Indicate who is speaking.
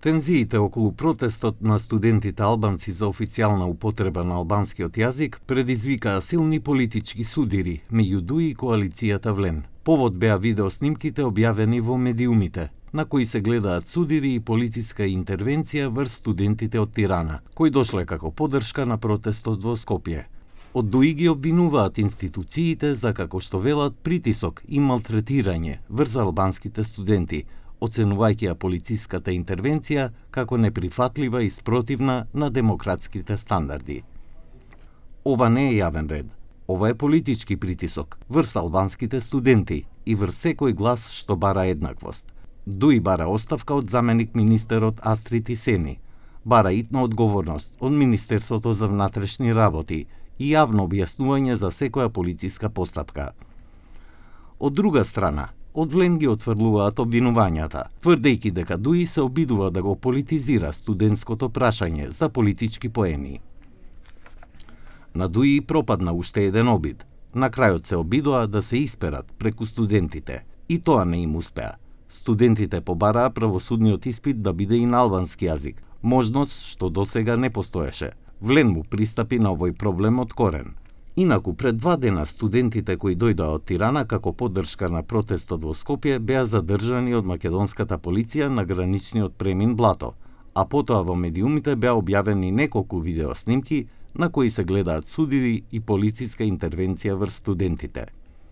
Speaker 1: Тензиите околу протестот на студентите албанци за официјална употреба на албанскиот јазик предизвикаа силни политички судири меѓу ДУИ и коалицијата Влен. Повод беа видеоснимките објавени во медиумите, на кои се гледаат судири и полициска интервенција врз студентите од Тирана, кои дошле како поддршка на протестот во Скопје. Од ДУИ ги обвинуваат институциите за, како што велат, притисок и малтретирање врз албанските студенти, оценувајќи ја полициската интервенција како неприфатлива и спротивна на демократските стандарди. Ова не е јавен ред. Ова е политички притисок врз албанските студенти и врз секој глас што бара еднаквост. ДУИ бара оставка од заменик министерот Астрид Исени, бара итна одговорност од Министерството за внатрешни работи и јавно објаснување за секоја полициска постапка. Од друга страна, од Влен ги отфрлуваат обвинувањата, тврдејќи дека ДУИ се обидува да го политизира студентското прашање за политички поени. На ДУИ пропадна уште еден обид. На крајот се обидоа да се исперат преку студентите, и тоа не им успеа. Студентите побараа правосудниот испит да биде и на албански јазик, можност што досега не постоеше. Влен му пристапи на овој проблем од корен. Инаку, пред 2 дена студентите кои дојдоа од Тирана како поддршка на протестот во Скопје беа задржани од македонската полиција на граничниот премин Блато, а потоа во медиумите беа објавени неколку видеоснимки на кои се гледаат судири и полициска интервенција врз студентите.